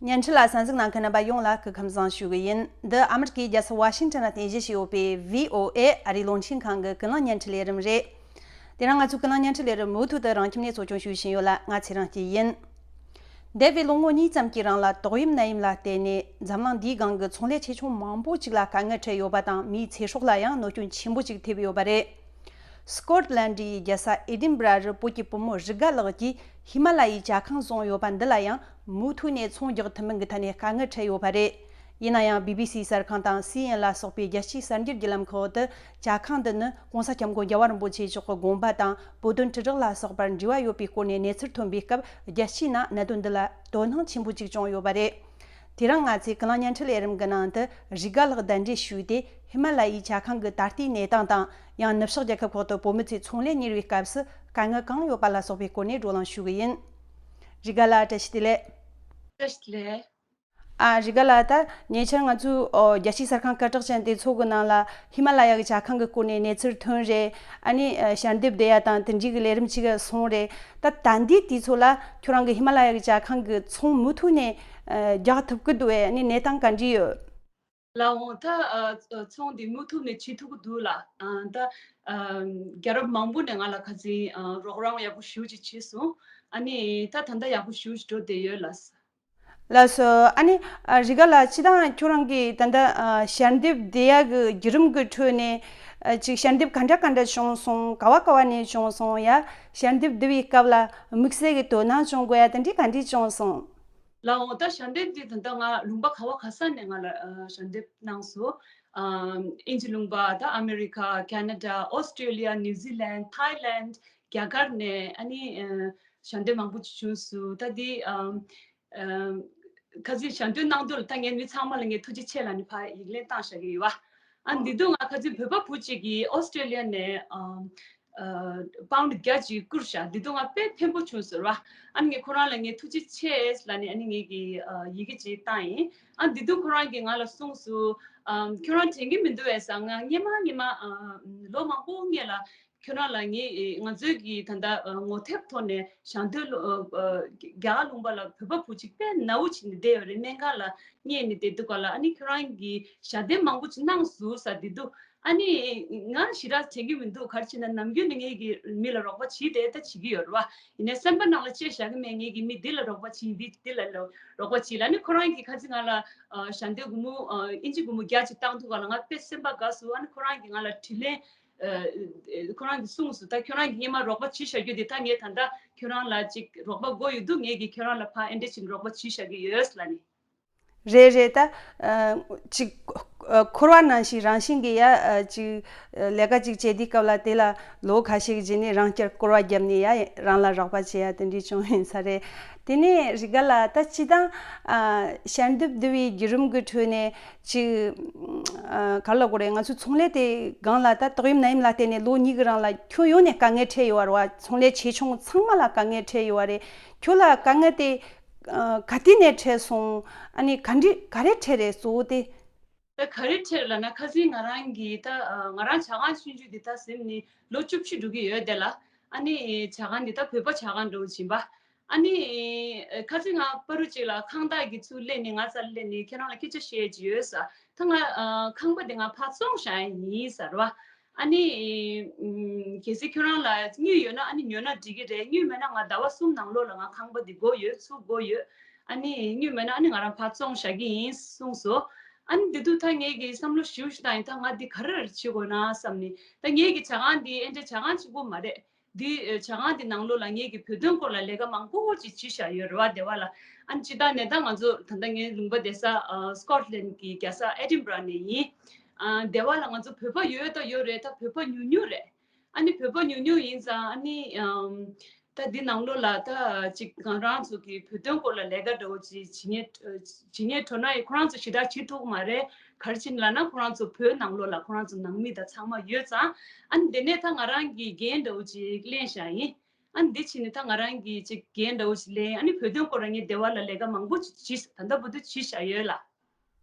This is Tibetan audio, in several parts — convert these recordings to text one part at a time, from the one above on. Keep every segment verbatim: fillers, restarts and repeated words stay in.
བརྙན་འཕྲིན་ལ་གསན་གཟིགས་གནང་མཁན་རྣམ་པ་ཡོངས་ལ་སྐུ་ཁམས་བཟང་ཞུ་གི་ཡིན། འདི་ཨ་མི་རི་ཀའི་རྒྱལ་ས་ཝ་ཤིང་ཊོན་ལ་རྟེན་གཞི་བྱས་ཡོད་པའི་བྷི་ཨོ་ཨེ་ཨ་རིའི་རླུང་འཕྲིན་ཁང་གི་ཀུན་གླེང་བརྙན་འཕྲིན་ལས་རིམ་རེད། དེ་རིང་ང་ཚོའི་ཀུན་གླེང་བརྙན་འཕྲིན་ལས་རིམ་མུ་མཐུད་དུ་རང་ཁྱིམ་ནས་གཙོ་སྐྱོང་ཞུ་བཞིན་ཡོད་ལ། ང་ཚེ་རིང་སྐྱིད་ཡིན། འདས་པའི་ལོ་ངོ་གཉིས་ཙམ་གྱི་རིང་ལ་ཏོག་དབྱིབས་ནད་ཡམས་ལ་བརྟེན་ནས་འཛམ་གླིང་འདིའི་སྒང་གི་ཚོང་ལས་ཆེ་ཆུང་མང་པོ་ཅིག་ལ་དཀའ་ངལ་འཕྲད་ཡོད་པ་དང་། མིའི་ཚེ་སྲོག་ལ་ཡང་གནོད་སྐྱོན་ཆེན་པོ་ཅིག་ཐེབས་ཡོད་པ་རེད། སྐོཊ་ལན་ཌི་ཡི་རྒྱལ་ས་ཨེ་ཌིན་སྦྲ་རུ་བོད་ཀྱི་བུ་མོ་རི་དགའ་ལགས་ཀྱིས་ཧི་མ་ལ་ཡའི་ཇ་ཁང་བཟུང་ཡོད་པ་འདི་ལ་ཡང་མུ་མཐུད་ནས་ཚོང་རྒྱག་ཐུབ་མིན་གྱི་ཐད་ནས་དཀའ་ངལ་འཕྲད་ཡོད་པ་རེད། ཡིན་ན་ཡང་། བི་བི་སི་གསར་ཁང་དང་སི་ཨེན་ཨེན་ལ་སོགས་པའི་རྒྱལ་སྤྱིའི་གསར་འགྱུར་བརྒྱུད་ལམ་ཁག་ཏུ་ཇ་ཁང་འདི་ནི་༸གོང་ས་༸སྐྱབས་མགོན་རྒྱལ་བ་རིན་པོ་ཆེ་མཆོག་གི་དགོངས་པ་དང་བོད་དོན་དྲིལ་བསྒྲགས་ལ་སོགས་པར་འབྲེལ་བ་ཡོད་པའི་སྐོར་ནས་གནས་ཚུལ་ཐོན་པའི་སྐབས། རྒྱལ་སྤྱིའི་ནང་གནད་དོན་འདི་ལ་དོ་སྣང་ཆེན་པོ་ཅིག་བྱུང་ཡོད་པ་རེད། དེ་རིང་ང་ཚོས་ཀུན་གླེང་བརྙན་འཕྲིན་ལས་རིམ་གྱི་ནང་དུ་རི་དགའ་ལགས་གདན་འདྲེན་ཞུས་ཏེ། ཧི་མ་ལ་ཡའི་ཇ་ཁང་གི་ད་ལྟའི་གནས་སྟངས་དང་། ཡང་ནུབ་ཕྱོགས་རྒྱལ་ཁབ་ཁག་ཏུ་བོད་མི་ཚོས་ཚོང་ལས་གཉེར་བའི་སྐབས་སུ་དཀའ་ངལ་གང་ཡོད་པ་ལ་སོགས་པའི་སྐོར་ནས་བགྲོ་གླེང་ཞུ་གི་ཡིན། རི་དགའ་ལགས། བཀྲ་ཤིས་བདེ་ལེགས། བཀྲ་ཤིས་བདེ་ལེགས། ཨ། རི་དགའ་ལགས། ད་ཉེ་ཆར་ང་ཚོའི་ཨོ་རྒྱལ་སྤྱིའི་གསར་ཁང་སྐད་གྲགས་ཅན་དེ་ཚོ་གི་ནང་ལ་ཧི་མ་ལ་ཡ་གི་ཇ་ཁང་གི་སྐོར་ནས་གནས་ཚུལ་ཐོན་རེད། ཨ་ནི་ཨ་ཞལ་འདེབས་བསྡུ་ཡ་དང་དེ་འདྲའི་གི་ལས་རིམ་ཅིག་སོང་རེད། ད་ད་འདི་དུས་ཚོད་ལ་ཁྱོད་རང་གི་ཧི་མ་ལ་ཡ་གི་ཇ་ཁང་གི་ཚོང་མུ་མཐུད་ནས་ཨ་རྒྱག་ཐུབ་ཀྱི་འདུག་གས། ཨ་ནི་གནས་སྟངས་ག་འདྲ་ཡོད། ལགས་འོང་། ད་ཨ་ཚོང་འདི་མུ་མཐུད་ནས་བྱེད་ཐུབ་ཀྱི་འདུག་ལགས། ཨ་ད་ཨ་རྒྱལ་རབས་མང་པོ་ནས་ང་ལ་ཁ་སང་ཨ་རོགས་རམ་ཡག་པོ་ཞེ་པོ་ཅིག་བྱས་སོང་། ཨ་ནི་ད་ད་ལྟ་ཡག་པོ་ཞེ་པོ་ཅིག་འགྲོ་བསྡད་ཡོད་ལགས། ལགས་སོ། ཨ་ནི་ཨ་རི་དགའ་ལགས། སྤྱིར་བཏང་ཁྱོད་རང་གིས་ད་ལྟ་ཨ་ཞལ་འདེབས་བསྡུ་ཡ་གི་བརྒྱུད་རིམ་གྱི་ཁྲོད་ནས་ཨ་ཅིག་ཞལ་འདེབས་ག་འདྲ་ག་འདྲ་བྱུང་སོང་། ག་བ་ག་བ་ནས་བྱུང་སོང་། ཡ་ཞལ་འདེབས་བསྡུ་བའི་སྐབས་ལ་དམིགས་བསལ་གྱི་དོ་སྣང་བྱུང་དགོས་ཡ་དེ་འདྲ་ག་འདྲ་བྱུང་སོང་། ལགས་འོང་། ད་ཞལ་འདེབས་འདི་ད་ལྟ་ང་ལུང་པ་ག་བ་ག་ས་ནས་ང་ལ་ཨ་ཞལ་འདེབས་གནང་སོང་། ཨ་དབྱིན་ཇི་ལུང་པ། ད་ཨ་མེ་རི་ཁ། ཁེ་ན་ཌ། ཨོ་སི་ཀྲེ་ལི་ཡ། ནིའུ་ཛི་ལན། ཐའི་ལན། རྒྱ་གར་ནས། ཨ་ནི་ཨ་ཞལ་འདེབས་མང་པོ་ཅིག་བྱུང་སོང་། ད་འདི་ཨ་ཨ་ཁ་སང་ཞལ་འདེབས་གནང་དུས་ལ་ད་ངས་མི་ཚང་མ་ལ་ངས་ཐུགས་རྗེ་ཆེ་ལབ་ནས་ཕར་ཡིག་ལན་བཏང་བཞག་གི་ཡོད་པ། ཨ་འདི་དུས་ང་ཁ་སང་བོད་པ་བུ་གཅིག་གིས་ཨོ་སི་ཀྲེ་ལི་ཡ་ནས་ཨ་ཨ་པའུན་ཌི་བརྒྱ་ཅིག་བསྐུར་བཞག་འདི་དུས་ང་དཔེ་ཕན་པོ་བྱུང་ཟེར་བ། ཨ་ནི་ངས་ཁོ་རང་ལ་ངས་ཐུགས་རྗེ་ཆེ་ལབ་ནས་ཨ་ནི་ངས་ཀྱི་ཨ་ཡི་གེ་ཅིག་བཏང་ཡིན། ཨ་འདི་དུས་ཁོ་རང་གིས་ང་ལ་གསུངས་སོང་། ཨ་ཁྱོད་རང་དྲན་གྱི་མི་འདུག་པས་ཟེར། ང་སྔོན་མ་སྔོན་མ་ཨ་ལོ་མང་པོ་སྔོན་ལ་ཁྱོད་རང་ལ་ངས་ང་ཚོའི་གི་ད་ལྟ་ངོ་དེབ་ཐོག་ནས་ཞང་སྟོན་ལོ་ཨ་རྒྱ་གར་ལུང་པ་ལ་བོད་པ་བུ་གཅིག་དཔེ་ནག་པོ་བྱས་ནས་བསྡད་ཡོད་རེད། སྨན་ཁང་ལ་གཉེར་ནས་བསྡད་འདུག་ག་ལ། ཨ་ནི་ཁྱོད་རང་གིས་ཞལ་འདེབས་མང་པོ་ཅིག་གནང་སོང་ཟེར། འདི་དུས་ཨ་ནི་ང་ཞེ་དྲག་དྲན་གྱི་མི་འདུག་ག་རེ་བྱས་ན་ནམ་རྒྱུན་ནས་ངས་ཀྱི་མི་ལ་རོགས་པ་བྱས་བསྡད་ད་བྱེད་ཀྱི་ཡོད་རེད་བ། ཡིན་ནའི་སེམས་པ་ནང་ལ་བཅད་བཞག་གི་མེད། ངས་ཀྱི་མི་འདི་ལ་རོགས་པ་བྱས། འདི་འདི་ལ་ལ་རོགས་པ་བྱས་ལབ་ནས། ཁོ་རང་གིས་ཁ་སང་ང་ལ་ཨ་ཞལ་འདེབས་སྒོར་མོ་ཨ་དབྱིན་ཇི་སྒོར་མོ་བརྒྱ་ཅིག་བཏང་འདུག་ག་ལ། ང་དཔེ་སེམས་པ་དགའ་སོང་། ཨ་ནི་ཁོ་རང་གིས་ང་ལ་དྲིས་ལན་ཨ་ཨ་ཁོ་རང་གིས་གསུངས་སོང་། ད་ཁྱོད་རང་གིས་སྔོན་མ་རོགས་པ་བྱས་བཞག་རྒྱུ་དེ་ད་ངས་ད་ལྟ་ཁྱོད་རང་ལ་ཅིག་རོགས་པ་དགོས་ཡོད་འདུག་ངས་ཀྱི་ཁྱོད་རང་ལ་ཕར་ཨེ་འདྲ་བྱས་ནས་རོགས་པ་བྱས་བཞག་གི་ཡོད་ལབ་ནས། རེད་རེད། ད་ཨ་ཅིག་ཨ་འཁོར་བ་ནང་བཞིན་རང་བཞིན་གྱིས་ཡ་ཨ་ཅིག་ཨ་ལས་ཀ་ཅིག་བྱེད་དུས་སྐབས་ལ་དེ་ལ་ལོ་ཁ་ཤས་ཀྱི་རྗེས་ནས་རང་རྐྱར་སྐོར་བ་བརྒྱབ་ནས་ཡ་རང་ལ་རོགས་པ་བྱེད་ཡ་དེ་འདྲའི་བྱུང་ཡིན་ས་རེད། དེ་ནས་རི་དགའ་ལགས། ད་སྤྱིར་བཏང་ཨ་ཞལ་འདེབས་བསྡུ་བའི་བརྒྱུད་རིམ་གྱི་ཁྲོད་ནས་ཅིག་ཨ་ག་རེ་ལབ་དགོས་རེད། ང་ཚོའི་ཚོང་ལས་དེ་སྒང་ལ་ད་ཏོག་དབྱིབས་ནད་ཡམས་ལ་བརྟེན་ནས་ལོ་གཉིས་ཀྱི་རིང་ལ་ཁྱོན་ཡོངས་ནས་དཀའ་ངལ་འཕྲད་ཡོད་རེད་བ། ཚོང་ལས་ཆེ་ཆུང་ཚང་མ་ལ་དཀའ་ངལ་འཕྲད་ཡོད་རེད། ཁྱོད་ལ་དཀའ་ངལ་དེ་ཨ་ག་དུས་ནས་འཕྲད་སོང་། ཨ་ནི་ག་འདྲི་ག་རེ་འཕྲད་རེད་གཙོ་བོ་དེ། ད་ག་རེ་འཕྲད་ལབ་ན། ཁ་སང་ང་རང་གིས་ད་ཨ་ང་རང་ཇ་ཁང་ཆུང་ཆུང་འདི་ད་ཟིན་ནས་ལོ་བཅུ་བཞི་འགྲོ་གི་ཡོད་དེ་ལ། ཨ་ནི་ཇ་ཁང་འདི་ད་བོད་པ་ཇ་ཁང་འདྲ་བོ་ཅིག་ཡིན་པ། ཨ་ནི་ཨ་ཁ་སང་ང་པ་རུ་ཅིག་ལ་ཁང་བདག་གིས་ཚུར་སླེབས་ནས་ང་རྩར་སླེབས་ནས་ཁྱེད་རང་ལ་སྐད་ཆ་བཤད་ཀྱི་ཡོད་ཟེར། ད་ང་ཨ་ཁང་པ་འདི་ང་ཕར་བཙོང་བཞག་ཡ་ཡིན་ཟེར་བ། ཨ་ནི་ཨམ་གལ་སྲིད་ཁྱོད་རང་ལ་དངུལ་ཡོད་ན་ཨ་ནི་ཉོས་ན་འགྲིག་གི་རེད། དངུལ་མེད་ན་ང་ཟླ་བ་གསུམ་ནང་ལོགས་ལ་ང་ཁང་པ་འདི་དགོས་ཡོད། ཚུར་དགོས་ཡོད། ཨ་ནི་དངུལ་མེད་ན་ཨ་ནི་ང་རང་ཕར་བཙོང་བཞག་གི་ཡིན་གསུངས་སོང་། ཨ་ནི་འདི་དུས་ད་ངས་ཀྱི་བསམ་བློ་ཞེ་པོ་ཞིག་བཏང་ཡིན། ད་ང་འདི་ག་རེ་བྱེད་དགོས་ན་བསམ་ནས། ད་ངས་ཀྱི་ཇ་ཁང་འདི་ཨེ་འདྲའི་ཇ་ཁང་གཅིག་པོ་མ་རེད། འདི་ཨ་ཇ་ཁང་འདི་ནང་ལོགས་ལ་ངས་ཀྱི་བོད་དོན་སྐོར་ལ་ལས་ཀ་མང་པོ་ཅིག་བྱས་བཞག་ཡོད་རེད་བ། སྡེ་བ་ལ། ཨ་ནི་སྤྱིར་བཏང་ནས་ད་ང་ཚོ་ད་ལྟ་ངའི་ལུང་པ་བསྡད་ས་ཨ་སྐོཊ་ལན་གྱི་རྒྱལ་ས་ཨེ་ཌིན་བྷ་ར་ནས་ཡིན། ཨ་སྡེ་བ་ལ་ང་ཚོ་བོད་པ་ཡོད་ད་ཡོད་རེད། ད་བོད་པ་ཉུང་ཉུང་རེད། ཨ་ནི་བོད་པ་ཉུང་ཉུང་ཡིན་ཙང་། ཨ་ནི་ཨམ་ད་འདི་ནང་ལོགས་ལ་ད་ཅིག་ང་རང་ཚོ་གི་བོད་དོན་སྐོར་ལ་ལས་ཀ་འདྲ་བོ་ཅིག་བྱེད་མཁན་བྱེད་མཁན་འགྲོ་ན་ཡང་ཁོ་རང་ཚོ་ཞེ་དྲག་བྱེད་ཐུབ་ཀྱི་མ་རེད། ག་རེ་བྱས་ནས་ལབ་ན་ཁོ་རང་ཚོ་བོད་ནང་ལོགས་ལ་ཁོ་རང་ཚོ་ནང་མི་དང་ཚང་མ་ཡོད་ཙང་། ཨ་ནི་དེ་ནས་ད་ང་རང་གིས་འགན་འདྲ་བོ་ཅིག་ལེན་བཞག་ཡིན། ཨ་ནི་འདི་བྱས་ནས་ད་ང་རང་གིས་ཅིག་འགན་འདྲ་བོ་ཞིག་ལེན། ཨ་ནི་བོད་དོན་སྐོར་ལ་ངས་སྡེ་བ་ལ་ལས་ཀ་མང་པོ་ཅིག་བྱས། ད་ལྟ་བར་དུ་བྱས་བཞག་ཡོད་ལགས།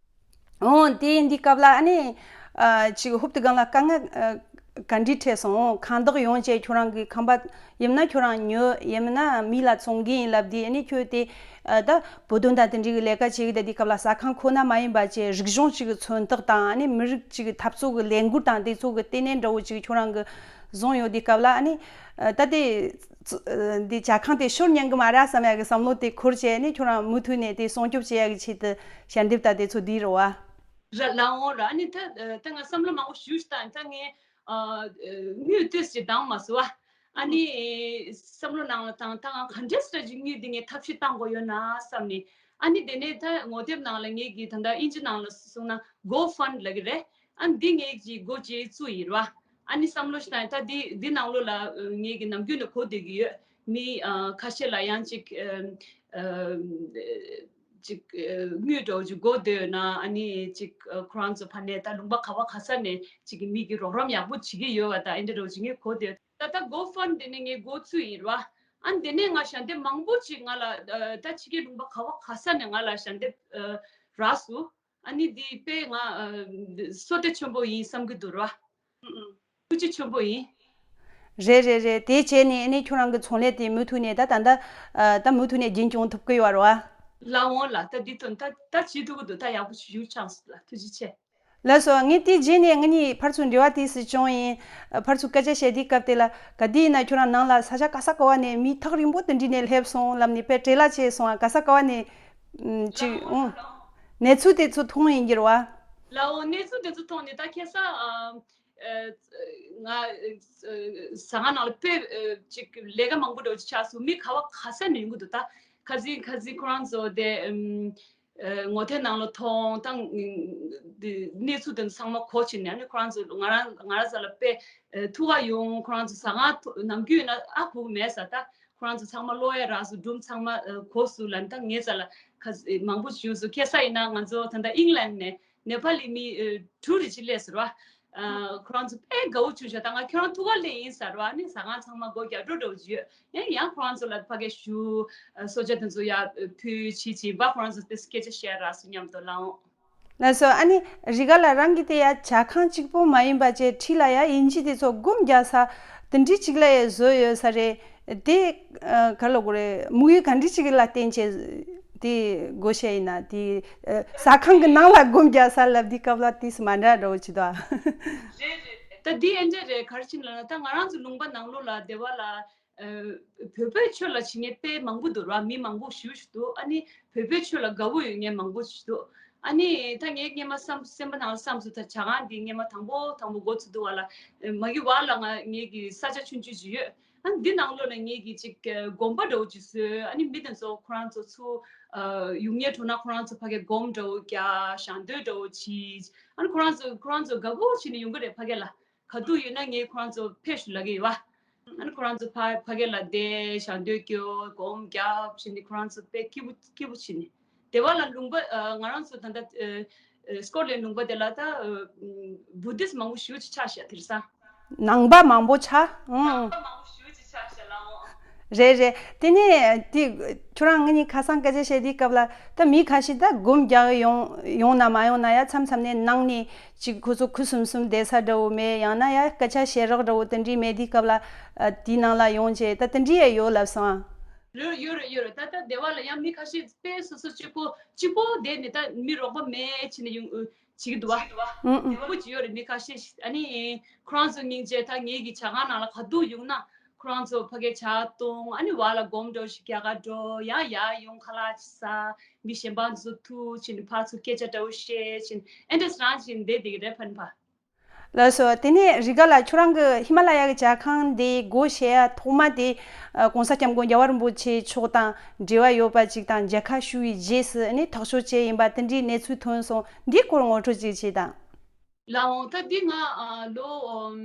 འོ། དེ་འདི་སྐབས་ལ་ཨ་ནི་ཨ་ཅིག་ཧུབ་ཏུ་སྒང་ལ་དཀའ་ངལ་ཨ་ ག་འདྲ་འཕྲད་སོང་། ཁ་བཏགས་ཡོང་བྱས་ཁྱོད་རང་གི་ཁང་པ་ཡིན་ན་ཁྱོད་རང་ཉོ་ཡིན་ན་མི་ལ་བཙོང་གི་ཡིན་ལབ་དུས། ཨ་ནི་ཁྱོད་དེ་ཨ་ད་བོད་དོན་དང་དེ་འདྲའི་གི་ལས་ཀ་བྱེད་གི་ད་དེ་སྐབས་ལ་ཟ་ཁང་ཁོ་ན་མ་ཡིན་པ་བྱས་རིག་གཞུང་གཅིག་གི་མཚོན་རྟགས་དང་། ཨ་ནི་མི་རིགས་གཅིག་གི་འཐབ་རྩོད་གི་ལས་འགུལ་དང་དེ་ཚོ་གི་ལྟེ་གནས་འདྲ་བོ་གཅིག་ཁྱོད་རང་གི་བཟུང་ཡོད་དུས་སྐབས་ལ། ཨ་ནི་ཨ་ད་དེ་ཚ་འདི་ཇ་ཁང་དེ་ཤོར་ཉན་གི་མ་རེད་བསམ་ཡ་གི་བསམ་བློ་དེ་འཁོར་བྱས། ཨ་ནི་ཁྱོད་རང་མུ་མཐུད་ནས་དེ་སྲུང་སྐྱོབ་བྱེད་ཡ་གི་ཆེད་དུ་ཞལ་འདེབས་ད་དེ་ཚོ་བསྡུས་རེད་བ། ར་ལ་འོང་ར། ཨ་ནི་ད་ད་ང་བསམ་བློ་མང་པོ་ཞུས་ཤིག་ད་ད་ངས་ཨ་དངུལ་ཏོག་ཙམ་བཏང་མ་སོང་བ། ཨ་ནི་བསམ་བློ་ནང་ལ་བཏང་། ད་ང་ག་འདྲས་སེ་ཅིག་དངུལ་འདི་ངས་ཐབས་ཤེས་བཏང་དགོས་ཡོད་ན་བསམ་ནས། ཨ་ནི་དེ་ནས་ད་ངོ་དེབ་ནང་ལ་ངས་ཀྱི་ད་ལྟ་དབྱིན་ཇི་ནང་ལ་སོང་ན་GoFund ལབ་ཀྱི་རེད། ཨ་ནི་འདི་ངས་ཀྱི་སྒོ་འབྱེད་བཙུགས་ཡིན་ར། ཨ་ནི་བསམ་བློ་ཞིག་བཏང་། ད་འདི་འདི་ནང་ལོགས་ལ་ངས་ཀྱི་ནམ་རྒྱུན་ནས་གོ་བསྡད་ཀྱི་ཡོད། མི་ཨ་ཁ་ཤས་ལ་ཡང་ཅིག་ཨ་ཨ་ཅིག་ཨ་དངུལ་འདྲ་བོ་ཅིག་དགོས་འདོད་ན། ཨ་ནི་ཅིག་ཨ་ཁོ་རང་ཚོ་ཕ་ནས་ད་ལུང་པ་ག་བ་ག་ས་ནས་ཅིག་གི་མི་གི་རོགས་རམ་ཡག་པོ་བྱེད་ཀྱི་ཡོད་པ་དང་། ཨེ་འདྲ་འདྲ་བོ་ཅིག་ངས་གོ་བསྡད། ད་ད་GoFund དེ་ནས་ངས་འགོ་ཚུགས་ཡིན་ར། ཨ་ནི་དེ་ནས་ང་ཞལ་འདེབས་མང་པོ་ཅིག་ང་ལ་ཨ་ད་ཕྱི་རྒྱལ་ལུང་པ་ག་བ་ག་ས་ནས་ང་ལ་ཞལ་འདེབས་ཨ་རག་སོང་། ཨ་ནི་འདི་དཔེ་ང་ཨ་བསོད་བདེ་ཆེན་པོ་ཡིན་བསམ་གྱི་འདུག་ར། ཐུགས་རྗེ་ཆེན་པོ་ཡིན། རེད་རེད་རེད། དེ་བྱས་ནས་ཨ་ནི་ཁྱོད་རང་གི་ཚོང་ལས་དེ་མུ་མཐུད་ནས་ད་ད་ད་ཨ་ད་མུ་མཐུད་ནས་རྒྱུན་སྐྱོང་ཐུབ་ཀྱི་ཡོད་རེད་བ། ལགས་འོང་ལགས། ད་འདི་དོན་ད་ད་བྱེད་ཐུབ་ཀྱི་འདུག་ད་ཡག་པོ་ཞུ་ཆགས་སོང་ལགས། ཐུགས་རྗེ་ཆེ། ལགས་སོ། ངས་དེ་རྗེས་ནས་ང་གཉིས་ཕར་ཚུར་འབྲེལ་བ་དེ་སུ་བྱུང་ཡིན། ཕར་ཚུར་སྐད་ཆ་བཤད་དུས་སྐབས་དེ་ལ་ག་དུས་ཡིན་ན་ཁྱོད་རང་ནང་ལ་ས་ཆ་ག་ས་ག་བ་ནས་མི་ཐག་རིང་པོ་དེ་འདྲ་ནས་སླེབས་སོང་ལབ་ནས་དཔེ་བྲེལ་བ་བྱས་སོང་ང་། ག་ས་ག་བ་ནས་ཨ་ཅིག་ཨང་གནས་ཚུལ་དེ་ཚོ་མཐོང་ཡིན་གྱི་རེད་བ། ལགས་འོང་། གནས་ཚུལ་དེ་ཚོ་མཐོང་ནས་ད་ཁ་སང་ཨ་ང་ཨ་ཟ་ཁང་ནང་ལ་དཔེ་ཨ་ཅིག་ལས་ཀ་མང་པོ་འདྲ་བོ་ཅིག་ཆགས་སོང་། མི་ག་བ་ག་ས་ནས་ཡོང་གི་འདུག་ད་ཁ་སང་ཁ་སང་ཁོ་རང་ཚོ་དེ་ཨམ། ཨ་ངོ་དེབ་ནང་ལ་མཐོང་དང་། ཨ་འདི་གནས་ཚུལ་དེ་ཚང་མ་གོ་ཕྱིན་ནས། ཨ་ནི་ཁོ་རང་ཚོ་ང་རང་ང་རང་ཚོ་ལ་དཔེ་ཨ་ཐུགས་ཁུར་ཡོང་། ཁོ་རང་ཚོ་ཟ་ཁང་ཐོ་ནམ་རྒྱུན་ཡིན་ན་ཨ་ཁུག་མེད་ས། ད་ཁོ་རང་ཚོ་ཚང་མ་ཀློག་ཡ་རག་སོང་། སྒྲུང་ཚང་མ་ཨ་གོ་སོང་ལབ་ནས་ད་ངའི་རྩ་ལ་ཁ་མང་པོ་ཞུས་སོང་། ཁ་སང་ཡིན་ན་ང་ཚོ་ད་ལྟ་ཨིང་ལན་ནས་ནེ་པ་ལི་མི་ཨ་དྲུག་རེ་ཅིག་སླེབས་སོང་ར། ཨ་ཁོ་རང་ཚོ་དཔེ་དགའ་བོ་བྱུང་ཤག་ད་ང་ཁྱོད་རང་ཐུག་ག་སླེབས་ཡིན་ཟེར་བ། ཨ་ནི་ཟ་ཁང་ཚང་མ་སྒོ་རྒྱག་འགྲོ་འགྲོ་བྱོས། ཡང་ཡང་ཁོ་རང་ཚོ་ལ་ཕ་གི་ཞུ། ཨ་གསོལ་ཇ་དེ་ཚོ་ཡར་ཕུལ་བྱས་བྱས་པ། ཁོ་རང་ཚོ་དེ་སྐད་ཆ་བཤད་རག་སོང་མཉམ་དུ་ལགས་འོང་། ལགས་སོ། ཨ་ནི་རི་ག་ལ་རང་གི་དེ་ཡ་ཇ་ཁང་གཅིག་པོ་མ་ཡིན་པ་བྱས་འཁྲིས་ལ་ཡ་དབྱིན་ཇི་དེ་ཚོ་སྒོམ་རྒྱག་ས་དེ་འདྲ་གཅིག་ལ་ཡ་བཟོས་ཡོད་ས་རེད། དེ་ཨ་ག་ལ་གོ་རེད། དམིགས་ཡུལ་ག་འདྲ་གཅིག་ལ་བརྟེན་བྱས་དེ་སྒོ་ཕྱེ་ཡིན་ན། དེ་ཨ་ཟ་ཁང་གི་ནང་ལ་སྒོམ་རྒྱག་ས་ལབ་དུས་སྐབས་ལ་དེ་སུ་མ་འདྲ་འདྲ་བོ་ཅིག་འདུག་ཨ། རེད་རེད། ད་འདི་ཨེ་འདྲ་རེད། ག་རེ་བྱས་ན་ལབ་ན། ད་ང་རང་ཚོ་ལུང་པ་ནང་ལོགས་ལ་སྡེ་བ་ལ་ཨ་བོད་པའི་ཆོས་ལ་བྱེད་མཁན་དཔེ་མང་པོ་འདུག་ར། མི་མང་པོ་ཞེ་པོ་ཅིག་འདུག་ཨ་ནི་བོད་པའི་ཆོས་ལ་དགའ་བོ་ཡོད་མཁན་མང་པོ་ཞིག་འདུག་ཨ་ནི་ད་ངས་སྔོན་མ་བསམ་སེམས་པ་ནང་ལ་བསམ་སོང་། ད་ཇ་ཁང་འདི་སྔོན་མ་དང་པོ་དང་པོ་འགོ་ཚུགས་དུས་བ་ལ་ཨ་མ་གི་བར་ལ་ང་ངེད་ཀྱི་ས་ཆ་ཆུང་ཆུང་ཅིག་ཡོད། ཨ་ནི་འདི་ནང་ལོགས་ལ་ངེད་ཀྱིས་ཅིག་ཨ་དགོན་པ་འདྲ་བོ་ཅིག་བཟོས། ཨ་ནི་མི་དེ་ཚོ་ཁོ་རང་ཚོ་ཚུར་ཨ་ཡོང་མཁན་འགྲོ་ན་ཁོ་རང་ཚོ་ཕ་གིར་སྒོམ་འདྲ་བོ་རྒྱག་ཞལ་འདོན་འདྲ་བོ་བྱེད། ཨ་ནི་ཁོ་རང་ཚོ་ཁོ་རང་ཚོ་དགའ་བོ་བྱས་ནས་ཡོང་གི་རེད་ཕ་གི་ལ། ག་དུས་ཡོད་ན་ངས་ཁོ་རང་ཚོ་ཕེབས་ཤོག་ལབ་ཀྱི་ཡོད་པ། ཨ་ནི་ཁོ་རང་ཚོ་ཕ་ཕ་གི་ལ་བསྡད། ཞལ་འདོན་སྐྱོར། སྒོམ་རྒྱབ་བྱས་ནས་ཁོ་རང་ཚོ་དཔེ་སྐྱིད་པོ་སྐྱིད་པོ་བྱས་ནས། སྡེ་བ་ལ་ལུང་པ་ཨ་ང་རང་ཚོ་ད་ལྟ་ཨ་ཨ་སི་ཀོཊ་ལེན་ཌི་ལུང་པ་དེ་ལ་ད་ཨ་བུ་དིསི་མང་པོ་ཞེ་པོ་ཅིག་ཆགས་ཤག་དེང་སང་། ནང་པ་མང་པོ་ཆགས། ཨང་། ནང་པ་མང་པོ་ཞེ་པོ་ཅིག་ཆགས་ཤག་ལགས་འོང་། རེད་རེད། དེ་ནས་དེ་ཁྱོད་རང་ང་གཉིས་ཁ་སང་སྐད་ཆ་བཤད་དུས་སྐབས་ལ་ད་མི་ཁ་ཤས་ད་སྒོམ་རྒྱག་ཡོང་ཡོང་ན་མ་ཡོང་ན་ཡ་མཚམས་མཚམས་ནས་ནང་ནས་ཅིག་ཁོ་ཚོ་ཁུ་སིམ་སིམ་བསྡད་ས་འདྲ་བོ་མེད། ཡང་ན་ཡ་སྐད་ཆ་བཤད་རོགས་འདྲ་བོ་དེ་འདྲས་མེད་དུས་སྐབས་ལ་ཨ་དེའི་ནང་ལ་ཡོང་བྱས་ད་དེ་འདྲས་ཡ་ཡོད་ལབ་སོང་ཨ། ཡོད་རེད་ཡོད་རེད་ཡོད་རེད། ད་ད་སྡེ་བ་ལ་ཡང་མི་ཁ་ཤས་དཔེ་སོ་སོ་གཅིག་པོ་གཅིག་པོ་བསྡད་ནས་ད་མི་རོགས་པ་མེད་བྱས་ནས་ཡོང་བྱེད་ཀྱི་འདུག་བ། ཨུ་ཨུ། དེ་མང་པོ་ཅིག་ཡོད་རེད། མི་ཁ་ཤས་ཤིག་ཨ་ནི་ཁོ་རང་ཚོ་སྙིང་རྗེ། ད་ངེད་ཀྱི་ཇ་ཁང་ནང་ལ་ག་དུས་ཡོང་ན་ཁོ་རང་ཚོ་ཕ་གིར་ཇ་བཏུང་། ཨ་ནི་བར་ལ་སྒོམ་འདྲ་བོ་ཞིག་རྒྱག་ག་འགྲོ། ཡང་ཡར་ཡོང་ཁ་ལག་ཅིག་ཟ། མི་གཞན་པ་ཚོ་ཐུག་བྱས་ནས་ཕར་ཚུར་སྐད་ཆ་འདྲ་བོ་བཤད་བྱས་ནས་ཨེ་འདྲས་རང་བྱས་ནས་བསྡད་བསྡད་ཀྱི་རེད་ཕ་ནི་ཕ། ལགས་སོ། དེ་ནས་རི་ག་ལ་ཁྱོད་རང་གི་ཧི་མ་ལ་ཡ་གི་ཇ་ཁང་འདི་སྒོ་ཕྱེ་ཡ་ཐོག་མ་དེ་ཨ་༸གོང་ས་༸སྐྱབས་མགོན་རྒྱལ་བ་རིན་པོ་ཆེ་མཆོག་དང་འབྲེལ་བ་ཡོད་པ་ཅིག་དང་མཇལ་ཁ་ཞུ་བའི་རྗེས་སུ་ནི་ཐག་གཅོད་བྱས་ཡིན་པ་དེ་འདྲའི་གནས་ཚུལ་ཐོན་སོང་། འདིའི་སྐོར་ངོ་སྤྲོད་ཅིག་བྱེད་དང་། ལགས་འོང་། ད་འདི་ང་ཨ་ལོ་ཨམ་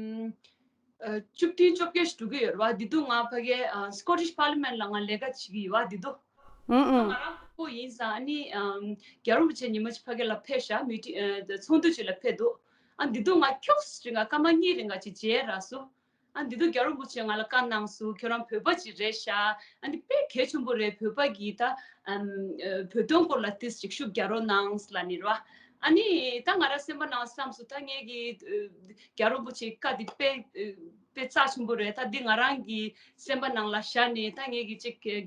ཨ་བཅུ་བདུན་བཅོ་བརྒྱད་ཞིག་འགྲོ་གི་ཡོད་རེད་བ། འདི་དུས་ང་ཕ་གིའི་ཨ་སི་ཀོ་ཊིཤ་པར་ལི་མེན་ཊི་ལ་ང་ལས་ཀ་བྱེད་ཀྱི་ཡོད་བ། འདི་དུས་ཨང་ཨང་། ང་རང་ཕྲུ་གུ་ཡིན་ཙང་ཨ་ནི་ཨམ་རྒྱལ་བ་རིན་པོ་ཆེ་ཉི་མ་གཅིག་ཕ་གི་ལ་ཕེབས་ཤག་མི་ཊིང་ཨ་ཚོགས་འདུ་ཅིག་ལ་ཕེབས་འདུག་ཨ་འདི་དུས་ང་ཁྱུག་ཙམ་ཅིག་ང་སྐར་མ་གཉིས་རིང་ག་ཅིག་མཇལ་རག་སོང་། ཨ་འདི་དུས་རྒྱལ་བ་རིན་པོ་ཆེ་ང་ལ་བཀའ་གནང་སོང་། ཁྱོད་རང་བོད་པ་ཅིག་རེད་ཤག་ཨ་ནི་དཔེ་གལ་ཆེན་པོ་རེད། བོད་པ་གིས་ད་ཨམ་ཨ་བོད་དོན་སྐོར་ལ་ཏིས་ཅིག་ཤུགས་རྒྱག་རོགས་གནང་ལབ་ནི་རེད་བ། ཨ་ནི་ད་ང་རང་སེམས་པ་ནང་བསམ་སོང་། ད་ངེད་ཀྱི་ཨ་རྒྱལ་བ་རིན་པོ་ཆེའི་བཀའ་འདི་དཔེ་ཨ་དཔེ་རྩ་ཆེན་པོ་རེད། ད་འདི་ང་རང་གི་སེམས་པ་ནང་ལ་བཞག་ནས། ད་ངེད་ཀྱི་ཅིག་ཨ་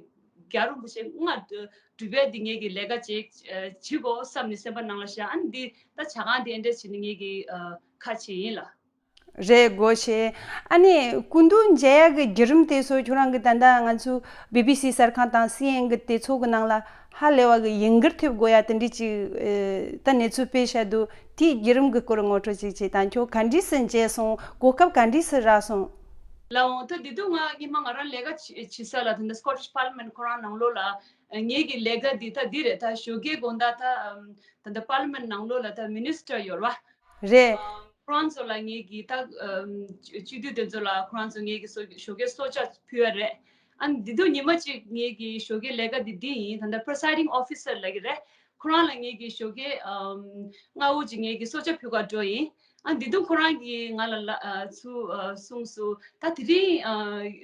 རྒྱལ་བ་རིན་པོ་ཆེ་མངའ་སྒྲུབ་པའི་འདི་ངེད་ཀྱི་ལས་ཀ་ཅིག་ཨ་བྱེད་དགོས་བསམ་ནས་སེམས་པ་ནང་ལ་བཞག་ཨ་ནི་འདི་ད་བྱ་གང་འདི་ཨེ་འདྲ་བྱས་ནས་ངེད་ཀྱི་ཨ་ཁ་ཕྱེ་ཡིན་ལགས། རེད། སྒོ་ཕྱེ། ཨ་ནི་སྐུ་མདུན་མཇལ་ཡག་གི་བརྒྱུད་རིམ་དེ་ཚོ་ཁྱོད་རང་གི་ད་ལྟ་ང་ཚོ་བི་བི་སི་གསར་ཁང་དང་སི་ཨེན་ཨེན་གི་དེ་ཚོ་གི་ནང་ལ་ཧ་ལས་པ་གི་ཡིན་གྱི་ཐེབས་དགོས་ཡ་དེ་འདྲ་ཅིག་ཨེ་ད་གནས་ཚུལ་སྤེལ་བཞག་འདུག་དེའི་བརྒྱུད་རིམ་གི་སྐོར་ངོ་སྤྲོད་ཅིག་བྱེད་དང་། ཁྱོད་ག་འདྲས་སེ་མཇལ་སོང་། གོ་སྐབས་ག་འདྲས་སེ་རག་སོང་། ལགས་འོང་། ད་དེ་དུས་ང་སྔོན་མ་ང་རང་ལས་ཀ་བྱེད་བྱེད་ས་ལ་ད་ལྟ་Scottish Parliament ཁོ་རང་ནང་ལོགས་ལ་ངེད་ཀྱི་ལས་ཀ་འདི་ད་འདི་རེད། ད་ཞོགས་ཀའི་དགོང་དག་ད་ད་ལྟ་Parliament ནང་ལོགས་ལ་ད་Minister ཡོད་རེད་བ། རེད། ཁོ་རང་ཚོ་ལ་ངེད་ཀྱིས་ད་ཨམ་སྤྱི་འཐུས་དེ་ཚོ་ལ་ཁོ་རང་ཚོ་ངེད་ཀྱིས་སོ་ཞོགས་ཀའི་གསོལ་ཇ་ཕུལ་བ་རེད། ཨ་ནི་འདི་དུས་ཉི་མ་གཅིག་ངེད་ཀྱི་ཞོགས་ཀའི་ལས་ཀ་འདི་འདི་ཡིན། ད་ལྟ་Presiding Officer ལབ་ཀྱི་རེད། ཁོ་རང་ལ་ངེད་ཀྱིས་ཞོགས་ཀའི་ཨམ་སྔ་པོ་ཅིག་ངེད་ཀྱིས་གསོལ་ཇ་ཕུལ་ག་འགྲོ་ཡིན། ཨ་འདི་དུས་ཁོ་རང་གིས་ང་ལ་ལ་ཨ་ཚུ་ཨ་གསུངས་སོང་། ད་དེ་རིང་ཨ་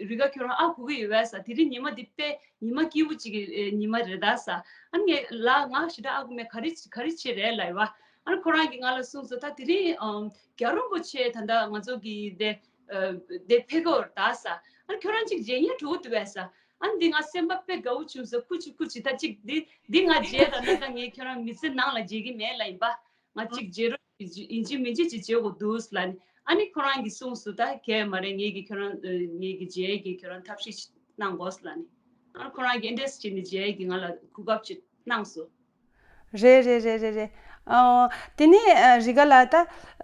རི་ག་ཁྱོད་རང་ཨ་གོ་གི་ཡོད་པས་ཟེར། དེ་རིང་ཉི་མ་འདི་དཔེ་ཉི་མ་སྐྱིད་པོ་ཅིག་གི་ཨེ་ཉི་མ་རེད་ད་ཟེར། ཨ་ངས་ལ་ང་ཞེ་དྲག་ཨ་གོ་མེད། ག་རེ་ག་རེ་བྱེད་རེད་ལབ་ཡོད་པ། ཨ་ཁོ་རང་གིས་ང་ལ་གསུངས་སོང་། ད་དེ་རིང་ཨམ་རྒྱལ་བ་རིན་པོ་ཆེ་ད་ལྟ་ང་ཚོ་གི་དེ་ཨ་དེ་ཕེབས་ཀྱི་ཡོད་རེད་ད་ཟེར། ཨ་ཁྱོད་རང་ཅིག་མཇལ་སྙིང་འདོད་འདུག་པས་ཟེར། ཨ་འདི་ང་སེམས་པ་དཔེ་དགའ་པོ་བྱུང་སོང་། ཀུ་ཅི་ཀུ་ཅི། ད་ཅིག་འདི་འདི་ང་མཇལ་ད་ན་ད་ངས་ཁྱོད་རང་མི་ཚེ་ནང་ལ་མཇལ་གྱི་མེད་ལབ་ཡིན་པ། ང་ཅིག་མཇལ་རོགས་ཡིན་གཅིག་མིན་གཅིག་ཅིག་མཇལ་དགོས་འདུག་ལབ་ནས། ཨ་ནི་ཁོ་རང་གིས་གསུངས་སོང་། ད་གལ་མ་རེད། ངེད་ཀྱིས་ཁྱོད་རང་ངེད་ཀྱིས་མཇལ་གྱི་ཁྱོད་རང་ཐབས་ཤེས་གནང་དགོས་ལབ་ནས། ཨ་ཁོ་རང་གིས་ཨེ་འདྲས་བྱས་ནས་མཇལ་གྱི་ང་ལ་གོ་སྐབས་ཅིག་གནང་སོང་། རེད་རེད་རེད་རེད་རེད། ཨོ། དེ་ནས་ཨ་རི་ག་ལ་ད་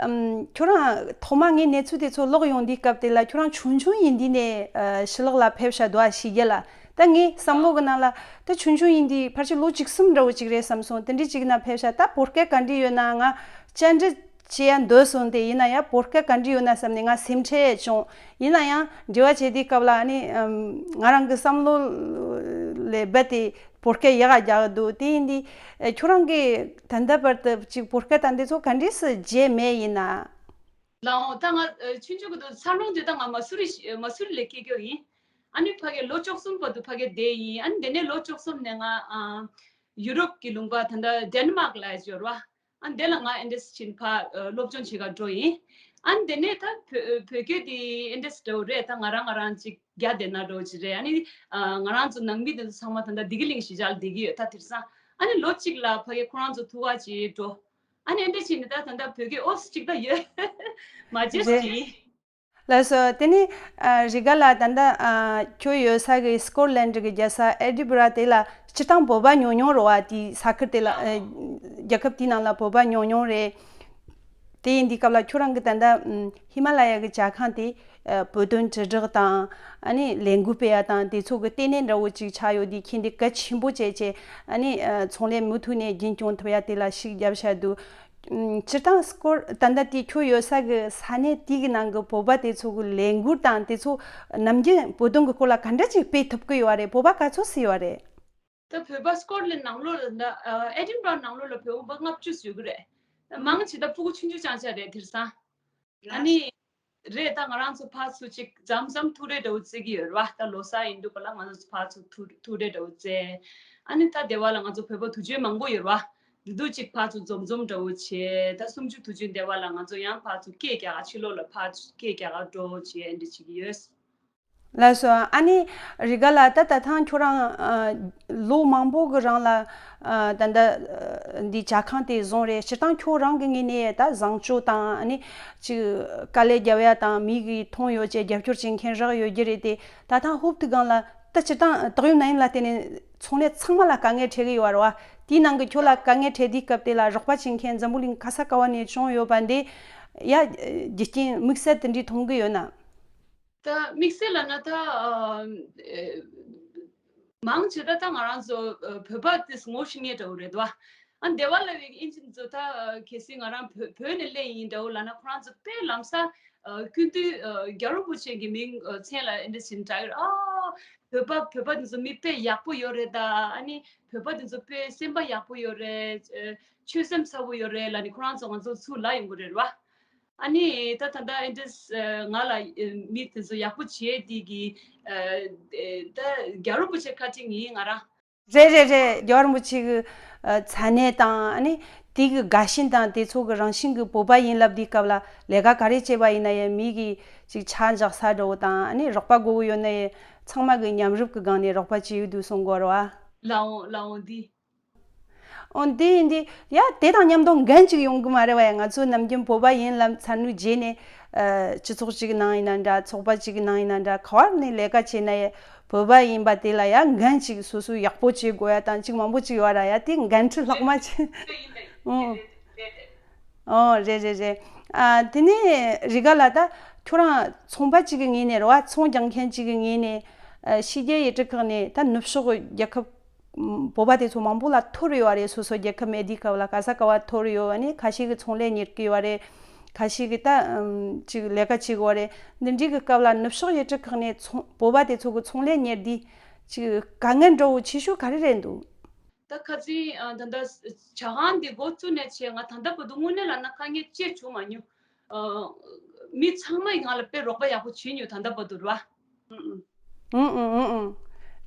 ཨམ་ཁྱོད་རང་ཐོག་མ་ངའི་གནས་ཚུལ་དེ་ཚོ་ཀློག་ཡོང་དུས་སྐབས་དེ་ལ་ཁྱོད་རང་ཆུང་ཆུང་ཡིན་དུས་ནས་ཨ་ཕྱི་ལོགས་ལ་ཕེབས་ཤག་འདུག་ཨ། ཕྱི་རྒྱལ་ལ། ད་ངའི་བསམ་བློ་གི་ནང་ལ་ད་ཆུང་ཆུང་ཡིན་དུས་ཕལ་ཆེར་ལོ་བཅུ་གསུམ་འདྲ་བོ་ཅིག་རེད་བསམ་སོང་། དེ་འདྲའི་ཅིག་ན་ཕེབས་ཤག་ད་བོད་སྐད་ག་འདྲ་ཡོད་ན། ང་བཅར་འདྲི་བྱེད་ཡ་འདོད་སོང་། དེ་ཡིན་ན་ཡང་བོད་སྐད་ག་འདྲ་ཡོད་ན་བསམ་ནས་ང་སེམས་ཁྲལ་བྱུང་། ཡིན་ན་ཡང་འབྲེལ་བ་བྱེད་དུས་སྐབས་ལ་ཨ་ནི་ཨམ་ང་རང་གི་བསམ་བློ་ལས་རྦད་དེ་བོད་སྐད་ཡག་ག་རྒྱག་གི་འདུག་དེ་ཡིན་དུས་ཨ་ཁྱོད་རང་གིས་ད་ལྟ་བར་དུ་ཅིག་བོད་སྐད་ད་འདི་ཚོ་ག་འདྲས་སེ་བརྗེད་མེད་ཡིན་ན། ལགས་འོང་། ད་ང་ཨ་ཆུང་ཆུང་གི་དུས་འཚར་ལོངས་དེ་ད་ང་མ་སུ་རི་ཤི་མ་སུ་རི་ལ་སྐྱེས་རྒྱུ་ཡིན། ཨ་ནི་ཕ་གི་ལོ་བཅུ་གསུམ་བར་དུ་ཕ་གི་བསྡད་ཡིན། ཨ་ནི་དེ་ནས་ལོ་བཅུ་གསུམ་ནས་ང་ཨ་ཡུ་རོབ་ཀྱི་ལུང་པ་ད་ལྟ་ཌེན་མཱག་ལ་འབྱོར་བ། ཨ་ནི་དེ་ལ་ང་ཨེ་འདྲས་བྱས་ནས་ཕར་ཨ་སློབ་སྦྱོང་བྱེད་ག་འགྲོ་ཡིན། ཨ་ནི་དེ་ནས་ད་བོད་བོད་སྐད་དེ་ཨེ་འདྲས་འདྲ་བོ་རེད། ད་ང་རང་ང་རང་ཅིག་རྒྱ་བསྡད་ན་འདྲ་བོ་ཅིག་རེད། ཨ་ནི་ཨ་ང་རང་ཚོ་ནང་མི་དེ་ཚོ་ཚང་མ་ད་ལྟ་བདེ་སྐྱིད་གླིང་གཞིས་ཆགས་ལ་བསྡད་ཀྱི་ཡོད། ད་དེང་སང་ཨ་ནི་ལོ་གཅིག་ལ་ཕ་གི་ཁོ་རང་ཚོ་ཐུག་ག་ཅིག་འགྲོ། ཨ་ནི་ཨེ་འདྲས་བྱས་ནས་ད་ད་ལྟ་བོད་སྐད་ཨོ་ཙི་ཅིག་ད་ཡོད། མ་བརྗེད་རེད། ཅིག་ཡིན། ལགས་སོ། དེ་ནས་ཨ་རི་ག་ལ་ད་ལྟ་ཨ་ཁྱོད་ཡོད་ས་གི་སི་ཀོཊ་ལན་ཌི་གི་རྒྱལ་ས་ཨེ་ཌིན་བྷ་ར་དེ་ལ་སྤྱིར་བཏང་བོད་པ་ཉུང་ཉུང་རེད་བ། དེའི་ས་ཁུལ་དེ་ལ་ཨ་རྒྱལ་ཁབ་དེའི་ནང་ལ་བོད་པ་ཉུང་ཉུང་རེད། དེ་ཡིན་དུས་སྐབས་ལ་ཁྱོད་རང་གི་ད་ལྟ་ཨམ་ཧི་མ་ལ་ཡ་གི་ཇ་ཁང་དེ་ཨ་བོད་དོན་དྲིལ་བསྒྲགས་དང་ཨ་ནི་ལས་འགུལ་སྤེལ་ཡ་དང་དེ་ཚོ་གི་ལྟེ་གནས་འདྲ་བོ་ཅིག་ཆགས་ཡོད་དུས་ཁྱེད་འདི་གལ་ཆེན་པོ་བྱས་བྱས་ཨ་ནི་ཨ་ཚོང་ལས་མུ་མཐུད་ནས་རྒྱུན་སྐྱོང་ཐུབ་ཡ་དེ་ལ་ཤུགས་རྒྱབ་བྱ་འདུག་ཨུམ། སྤྱིར་བཏང་སྐོར་ད་ལྟ་དེ་ཁྱོད་ཡོད་ས་གི་ས་གནས་དེ་གི་ནང་གི་བོད་པ་དེ་ཚོ་གི་ལས་འགུལ་དང་དེ་ཚོ་ནམ་རྒྱུན་བོད་དོན་གི་སྐོར་ལ་ག་འདྲ་ཅིག་སྤེལ་ཐུབ་ཀྱི་ཡོད་རེད། བོད་པ་ག་ཚོད་ཙམ་ཡོད་རེད། ད་བོད་པ་སྐོར་ལ་ནང་ལོགས་ལ་ད་ཨ་ཨེ་ཌིན་བྷ་ར་ནང་ལོགས་ལ་བོད་པ་ལྔ་བཅུ་ཙམ་ཡོད་ཀྱི་རེད། མང་ཆེ་ད་ཕྲུ་གུ་ཆུང་ཆུང་རྐྱང་རྐྱང་རེད་དེང་སང་། ཨ་ནི། རེད། ད་ང་རང་ཚོ་ཕར་ཚུར་ཅིག་མཚམས་མཚམས་ཐུག་འཕྲད་འདྲ་བོ་བརྩི་གི་ཡོད་རེད་བ། ད་ལོ་གསར་ཡིན་དུས་ག་ལ་ང་ཚོ་ཕར་ཚུར་ཐུག་ཐུག་འཕྲད་འདྲ་བོ་བརྩི། ཨ་ནི་ད་སྡེ་བ་ལ་ང་ཚོ་བོད་པ་དུས་ཆེན་མང་པོ་ཡོད་རེད་བ། འདི་དུས་ཅིག་ཕར་ཚུར་འཛོམས་འཛོམས་འདྲ་བོ་བྱས། ད་གསུམ་བཅུ་དུས་ཆེན་སྡེ་བ་ལ་ང་ཚོ་ཡང་ཕར་ཚུར་སྐད་རྒྱག་ག་ཕྱི་ལོགས་ལ་ཕར་ཚུར་སྐད་རྒྱག་ག་འགྲོ་བྱས་འདི་བྱེད་ཀྱི་ཡོད། ལགས་སོ། ཨ་ནི་རི་ག་ལ་ད་ད་ཐང་ཁྱོད་རང་ཨ་ལོ་མང་པོ་གི་རིང་ལ་ཨ་ད་ད་འདི་ཇ་ཁང་དེ་བཟུང་རེད། སྤྱིར་བཏང་ཁྱོད་རང་གི་ངོས་ནས་ད་བཟང་སྤྱོད་དང་ཨ་ནི་ཅིག་དཀའ་ལས་རྒྱབ་ཡ་དང་མི་གི་མཐོང་ཡོད་ཅེས་རྒྱབ་སྐྱོར་བྱེད་མཁན་རག་ཡོད་རྒྱུ་རེད་དེ། ད་ཐང་ཧུབ་ཏུ་སྒང་ལ་ད་སྤྱིར་བཏང་ཏོག་དབྱིབས་ནད་ཡམས་ལ་བརྟེན་ནས་ཚོང་ལས་ཚང་མ་ལ་དཀའ་ངལ་འཕྲད་གི་ཡོད་རེད་བ། དེའི་ནང་གི་ཁྱོད་ལ་དཀའ་ངལ་འཕྲད་དུས་སྐབས་དེ་ལ་རོགས་པ་བྱེད་མཁན་འཛམ་བུ་གླིང་ག་ས་ག་བ་ནས་བྱུང་ཡོད་པ་འདི་ཡ་རྒྱུ་རྐྱེན་དམིགས་བསལ་དེ་འདྲའི་མཐོང་གི་ཡོད་ན། ད་དམིགས་བསལ་ལབ་ན་ད་ཨ་ཨེ་མང་ཆེ་ད་ད་ང་རང་ཚོ་ཨ་བོད་པ་དེ་ངོ་ཤེས་མཁན་འདྲ་བོ་རེད་དོ། ཨ་སྡེ་བ་ལ་བའི་ཨིན་ཇི་ཚོ་ད་ཨ་གལ་སྲིད་ང་རང་བོད་བོད་ནས་སླེབས་ཡིན་འདྲ་བོ་ལབ་ན། ཁོ་རང་ཚོ་དཔེ་ལམ་སང་ཨ་སྐུ་མདུན་ཨ་རྒྱལ་བ་རིན་པོ་ཆེ་གི་མིང་ཨ་མཚན་ལ་ཨེ་འདྲ་བྱས་ནས་གྲགས་ཡོད་རེད། ཨ་བོད་པ་བོད་པ་དེ་ཚོ་མི་དཔེ་ཡག་པོ་ཡོད་རེད། ད་ཨ་ནི་བོད་པ་དེ་ཚོ་དཔེ་སེམས་པ་ཡག་པོ་ཡོད་རེད། ཨ་ཆོད་སེམས་ཚ་པོ་ཡོད་རེད་ལབ་ནས་ཁོ་རང་ཚོ་ང་ཚོ་ཚུར་ལབ་ཡོང་གི་རེད་བ། ཨ་ནི་ད་ད་ལྟ་ཨེ་འདྲས་ང་ལ་མི་དེ་ཚོ་ཡག་པོ་བྱས་དེ་གི་ད་རྒྱལ་བ་རིན་པོ་ཆེ་བཀའ་དྲིན་ཡིན། ང་རང་ རེད་རེད་རེད། རྒྱལ་བ་རིན་པོ་ཆེ་གི་ཨ་མཚན་གནས་དང་ཨ་ནི་དེ་གི་དགའ་ཞེན་དང་དེ་ཚོ་གི་རང་བཞིན་གི་བོད་པ་ཡིན་ལབ་དུས་སྐབས་ལ་ལས་ཀ་ག་རེ་བྱས་པ་ཡིན་ན་ཡང་མི་གི་ཅིག་ཆ་འཇོག་ས་འདྲ་བོ་དང་ཨ་ནི་རོགས་པ་དགོས་ཀྱི་ཡོད་ན་ཡང་ཚང་མ་གི་མཉམ་རུབ་ཀྱི་སྒང་ནས་རོགས་པ་བྱེད་ཡོད་འདུག་གསུང་གི་ཡོད་རེད་བ། ལགས་འོང་ལགས་འོང་འདི། འོ་འདི་ཡིན་དུས་ཡ་དེ་དང་མཉམ་དུ་འགན་ཅིག་ཡོང་གི་མ་རེད་བ། ཡ་ང་ཚོ་ནམ་རྒྱུན་བོད་པ་ཡིན་ལབ་ཚར་ནུས་རྗེས་ནས་ཨ་སྤྱི་ཚོགས་ཅིག་ནང་ཡིན་ན་འདྲ་ཚོགས་པ་ཅིག་ནང་ཡིན་ན་འདྲ་ག་བར་ནས་ལས་ཀ་བྱས་ན་ཡ་བོད་པ་ཡིན་པ་དེ་ལ་ཡ་འགན་ཅིག་སོ་སོ་ཡག་པོ་བྱེད་དགོས་ཡ་དང་ཅིག་མང་པོ་ཅིག་ཡོད་ར། ཡ་དེ་འགན་འཁྲི་ལྷག་མ་ཅིག་ཨོ། ཨོ་རེད་རེད་རེད། ཨ་དེ་ནས་རི་ག་ལ་ད་ཁྱོད་རང་ཚོང་པ་གཅིག་གི་ངོས་ནས་རེད་བ། ཚོང་རྒྱག་མཁན་གཅིག་གི་ངོས་ནས་ཨ་ཕྱི་རྒྱལ་ཡུལ་གྲུ་ཁག་ནས་ད་ནུབ་ཕྱོགས་རྒྱལ་ཁབ་ཨམ་བོད་པ་དེ་ཚོ་མང་པོ་ལ་ཐོར་ཡོད་རེད། སོ་སོ་རྒྱལ་ཁབ་མེད་དུས་སྐབས་ལ་ག་ས་ག་བ་ཐོར་ཡོད། ཨ་ནི་ཁ་ཤས་ཀྱིས་ཚོང་ལས་གཉེར་གྱི་ཡོད་རེད། ཁ་ཤས་ཀྱིས་ད་ཨམ་ཅིག་ལས་ཀ་བྱེད་དགོས་རེད། འདི་འདྲའི་གི་སྐབས་ལ་ནུབ་ཕྱོགས་ཡུལ་གྲུ་ཁག་ནས་ཚོང་བོད་པ་དེ་ཚོ་གི་ཚོང་ལས་གཉེར་དུས་ཅིག་དཀའ་ངལ་འདྲ་བོ་ཆེ་ཤོས་ག་རེ་རེད་འདུག་ད་ཁ་སང་ཨ་ད་ལྟ་ཇ་ཁང་འདི་འགོ་བཙུགས་ནས་བྱས་ང་ད་ལྟ་བར་དུ་དངོས་གནས་ལབ་ན་དཀའ་ངལ་ཅི་བྱུང་མ་མྱོང་། ཨ་མི་ཚང་མས་ང་ལ་དཔེ་རོགས་པ་ཡག་པོ་བྱས་མྱོང་ད་ལྟ་བར་དུ་རེད་བ། ཨུ་ཨུ། ཨུ་ཨུ་ཨུ།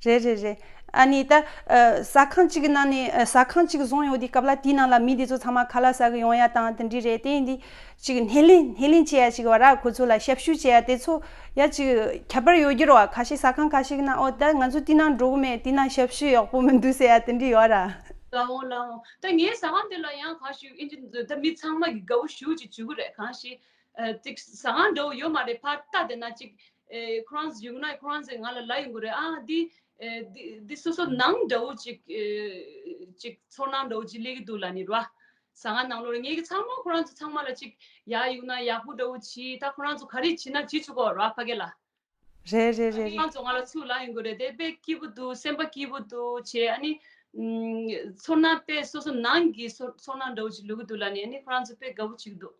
རེད་རེད་རེད། ཨ་ནི་ད་ཨ་ཟ་ཁང་གཅིག་གི་ནང་ནས་ཨ་ཟ་ཁང་གཅིག་བཟུང་ཡོང་དུས་སྐབས་ལ་དེའི་ནང་ལ་མི་དེ་ཚོ་ཚང་མ་ཁ་ལག་ཟ་གི་ཡོང་ཡ་དང་དེ་འདྲ་རེད། དེ་ཡིན་དུས་ཅིག་སྣེ་ལེན་སྣེ་ལེན་བྱེད་ཡ་ཅིག་བ་ར། ཁོ་ཚོ་ལ་ཞབས་ཞུ་བྱེད་ཡ་དེ་ཚོ་ཡ་ཅིག་ཁྱད་པར་ཡོད་རྒྱུ་རེད་བ། ཁ་ཤས་ཟ་ཁང་ཁ་ཤས་ཀྱི་ནང་ཨོ་ད་ང་ཚོ་དེ་ནང་འགྲོ་གི་མེད། དེ་ནང་ཞབས་ཞུ་ཡག་པོ་མི་འདུག་ཟེར་ཡ་དེ་འདྲ་ཡོད་ར། ལགས་འོང་ལགས་འོང་། ད་ངའི་ཟ་ཁང་དེ་ལ་ཡང་གང་ཞིག་ཨིན་ཇི་ད་མི་ཚང་མ་གི་དགའ་བོ་ཞུ་ཅིག་བྱེད་གི་རེད། གང་ཞིག་ཨ་ཅིག་ཟ་ཁང་འདྲ་བོ་ཡོད་མ་རེད། ཕར་ལྟ་བསྡད་ན་ཅིག་ཨེ་ཁོ་རང་ཚོ་ཡོང་ན་ཁོ་རང་ཚོས་ང་ལ་ལབ་ཡོང་གི་རེད། ཨ་འདི་ཨེ་འདི་འདི་སོ་སོ་ནང་འདྲ་བོ་ཅིག་ཨེ་ཅིག་ཚོར་སྣང་འདྲ་བོ་ཅིག་སླེབས་ཀྱི་འདུག་ལབ་ནི་རེད་བ། ཟ་ཁང་ནང་ལོགས་ལ་ངེད་ཀྱི་ཚང་མ་ཁོ་རང་ཚོ་ཚང་མ་ལ་ཅིག་ཡར་ཡོང་ན་ཡག་པོ་འདྲ་བོ་བྱེད། ད་ཁོ་རང་ཚོ་ག་རེ་བྱེད་ན་བྱེད་ཆོག་གི་རེད་བ་ཕ་གི་ལ། རེད་རེད་རེད་རེད། ཁོ་རང་ཚོ་ང་ལ་ཚུར་ལབ་ཡོང་གི་རེད། དེ་དཔེ་སྐྱིད་པོ་འདུག་སེམས་པ་སྐྱིད་པོ་འདུག་བྱས། ཨ་ནི་ཨུམ་ཚོར་སྣང་དཔེ་སོ་སོ་ནང་གི་ཚོར་ཚོར་སྣང་འདྲ་བོ་ཅིག་སླེབས་ཀྱི་འདུག་ལབ་ནི་ཨ་ནི་ཁོ་རང་ཚོ་དཔེ་དགའ་བོ་བྱེད་ཀྱི་འདུག་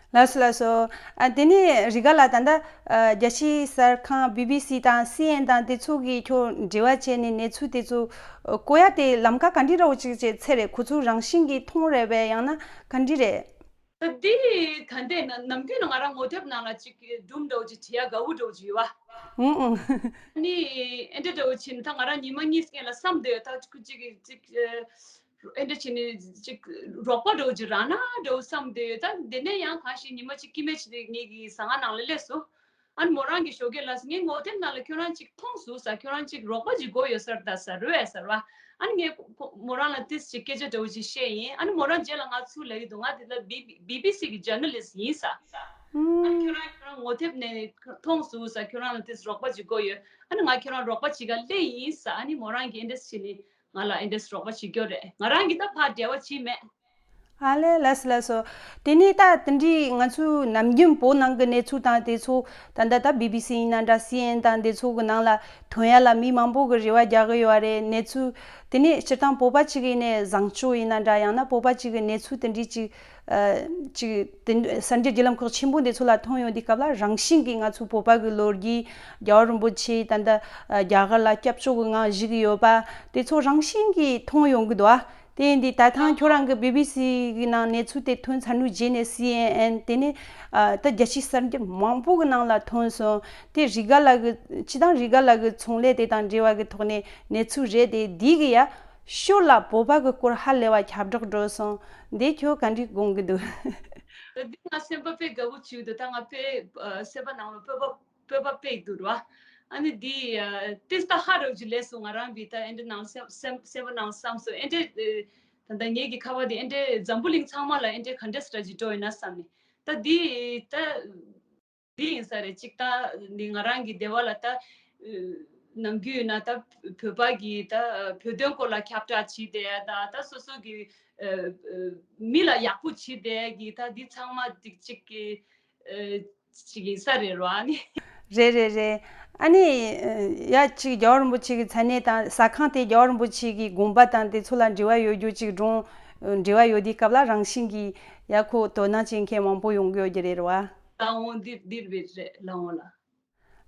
ལགས་སོ་ལགས་སོ། ཨ་དེ་ནས་རི་ག་ལ་ད་ལྟ་ཨ་རྒྱལ་སྤྱིའི་གསར་ཁང་བི་བི་སི་དང་སི་ཨེན་དང་དེ་ཚོ་གིས་ཁྱོད་འབྲེལ་བ་བྱས་ནས་གནས་ཚུལ་དེ་ཚོ་ཨ་བཀོད་ཡ་དེ་ལམ་ཁ་ག་འདྲ་འདྲ་བོ་ཅིག་བྱས་ཚར་རེད། ཁོ་ཚོ་རང་བཞིན་གྱིས་མཐོང་རེད་པས་ཡང་ན་ག་འདྲ་རེད། ད་འདི་ད་ལྟའི་ནམ་ནམ་རྒྱུན་ང་རང་ངོ་དེབ་ནང་ལ་ཅིག་སྒྲུང་འདྲ་བོ་ཅིག་བྲིས་ཡ་དགའ་བོ་འདྲ་བོ་ཅིག་ཡོད་བ། ཨུང་ཨུང་། ཨ་ནི་ཨེ་འདྲ་འདྲ་བོ་ཅིག་ད་ང་རང་ཉི་མ་གཉིས་སྔོན་ལ་བསམ་སྡོད་ད་ཅིག་ཅིག་ཅིག་ཨེ་འདྲ་བྱས་ནས་ཅིག་རོགས་པ་འདྲ་བོ་ཅིག་རག་ན་འདྲ་བོ་བསམ་སྡོད། ད་དེ་ནས་ཡང་གང་ཞིག་ཉི་མ་གཅིག་སྐྱེ་དམན་ཅིག་ངེད་ཀྱི་ཟ་ཁང་ནང་ལ་སླེབས་སོང་། ཨ་ནི་མོ་རང་གི་ཞོགས་ཀས་ལ་ངའི་ངོ་དེབ་ནང་ལ་ཁྱོད་རང་ཅིག་མཐོང་སོང་ཟེར། ཁྱོད་རང་ཅིག་རོགས་པ་ཅིག་དགོས་ཡོད་ས་རེད་ད་ཟེར་རོ་ཟེར་བ། ཨ་ནི་ངས་ཁོ་མོ་རང་ལ་ཏིས་ཅིག་སྐད་ཆ་འདྲ་བོ་ཅིག་བཤད་ཡིན། ཨ་ནི་མོ་རང་རྗེས་ལ་ང་ཚུར་ལབ་ཀྱི་འདུག་ང་དེ་ལ་བི་བི་སི་གི་ཇར་ན་ལིསི་ཡིན་ཟེར། ཨ་ནི་ཁྱོད་རང་ཁྱོད་རང་ངོ་དེབ་ནས་མཐོང་སོང་ཟེར། ཁྱོད་རང་ལ་ཏིས་རོགས་པ་ཅིག་དགོས་ཡོད། ཨ་ནི་ང་ཁྱོད་རང་རོགས་པ་བྱེད་ག་སླེབས་ཡིན་ཟེར། ཨ་ནི་མོ་རང་གིས་ཨེ་འདྲས་བྱས་ནས་ང་ལ་ཨེ་འདྲས་རོགས་པ་བྱེད་རྒྱུ་རེད། ང་རང་གིས་ད་ཕར་འབྲེལ་བ་བྱས་མེད། ཨ་ལས་ལགས་སོ་ལགས་སོ། དེ་ནས་ད་དེ་འདྲའི་ང་ཚོའི་ནམ་རྒྱུན་བོད་ནང་གི་གནས་ཚུལ་དང་དེ་ཚོ་ད་ལྟ་ད་བི་བི་སི་ཡིན་ན་འདྲ་སི་ཨེན་དང་དེ་ཚོ་གི་ནང་ལ་ཐོན་ཡ་ལ་མི་མང་པོ་གི་རེ་བ་རྒྱག་གི་ཡོད་རེད། གནས་ཚུལ་དེ་ནས་སྤྱིར་བཏང་བོད་པ་གཅིག་ཡིན་ནའི་བཟང་སྤྱོད་ཡིན་ན་འདྲ་ཡང་ན་བོད་པ་གཅིག་གི་གནས་ཚུལ་དེ་འདྲའི་གཅིག་ཨ་གཅིག་དེ་གསར་འགྱུར་བརྒྱུད་ལམ་ཁག་ཆེན་པོ་འདི་ཚོ་ལ་ཐོན་ཡོང་དུས་སྐབས་ལ་རང་བཞིན་གྱིས་ང་ཚོ་བོད་པ་གི་ལོ་རྒྱུས་རྒྱལ་བ་རིན་པོ་ཆེ་ད་ལྟ་ཨ་རྒྱ་གར་ལ་སྐྱབས་བཅོལ་གི་ངང་བཞུགས་ཡོད་པ་དེ་ཚོ་རང་བཞིན་གྱིས་མཐོང་ཡོང་གི་འདུག་ཨ། དེ་ཡིན་དུས་ད་ཐེངས་ཁྱོད་རང་གི་བི་བི་སི་གི་ནང་གནས་ཚུལ་དེ་ཐོན་ཚར་ནུས་རྗེས་ནས་སི་ཨེན་ཨེན་དེ་ནས་ཨ་ད་རྒྱལ་སྤྱིའི་གསར་འགྱུར་མང་པོ་གི་ནང་ལ་ཐོན་སོང་། དེ་རི་ག་ལ་གི་སྤྱི་བཏང་རི་ག་ལ་གི་ཚོང་ལས་དེ་དང་འབྲེལ་བ་གི་ཐོག་ནས་གནས་ཚུལ་རེད་དེ། འདི་གི་ཡ་ཤོར་ལ་བོད་པ་གི་སྐོར་ཧ་ལས་པ་ཁྱབ་བསྒྲགས་འགྲོ་སོང་། འདི་ཁྱོད་ག་འདྲས་དགོངས་ཀྱི་འདུག་ད་འདི་ང་སེམས་པ་དཔེ་དགའ་བོ་བྱུང་འདུག་ད་ང་དཔེ་ཨ་སེམས་པ་ནང་ལ་སྤོབས་པ་སྤོབས་པ་དཔེ་འདུག་ར། ཨ་ནི་འདི་ཨ་ཏིས་ད་ཧ་རོགས་ཀྱི་ལས་སུ་ང་རང་བི་ད་ཨེ་འདྲ་ནང་སེམས་སེམས་སེམས་པ་ནང་བསམ་སོང་། ཨེ་འདྲ་ཨེ་ད་ད་ངེད་ཀྱི་ཁ་བ་འདི་ཨེ་འདྲ་འཛམ་བུ་གླིང་ཚང་མ་ལ་ཨེ་འདྲ་ག་འདྲ་སི་ཏྲ་ཇི་འགྲོ་ཡོད་ན་བསམ་ནས། ད་འདི་ད་འདི་ཡིན་ས་རེད། གཅིག་ད་ནི་ང་རང་གི་སྡེ་བ་ལ་ད་ཨེ་ནམ་རྒྱུན་ཡིན་ན་ད་བོད་པ་གི་ད་བོད་དོན་སྐོར་ལ་ཁྱབ་བསྒྲགས་བྱེད་བསྡད་ཡ་ད་ད་སོ་སོ་གི་ཨེ་ཨེ་མི་ལ་ཡག་པོ་བྱེད་བསྡད་ཡ་གི་ད་འདི་ཚང་མ་འདི་གཅིག་གི་ཨེ་ཅིག་ཡིན་ས་རེད་རོ། ཨ་ནི། རེད་རེད་རེད། ཨ་ནི་ཡ་གཅིག་རྒྱལ་བ་རིན་པོ་ཆེ་གི་མཚན་གནས་དང་ཟ་ཁང་དེ་རྒྱལ་བ་རིན་པོ་ཆེ་གི་དགོངས་པ་དང་དེ་ཚོ་ལ་འབྲེལ་བ་ཡོད་རྒྱུ་གཅིག་སྒྲུང་འབྲེལ་བ་ཡོད་དུས་སྐབས་ལ་རང་བཞིན་གྱིས་ཡ་ཁོ་དོ་སྣང་བྱེད་མཁན་མང་པོ་ཡོང་གི་ཡོད་ཀྱི་རེད་རོ། ལགས་འོང་། འདིར་འདིར་བས་རེད་ལགས་འོང་ལགས།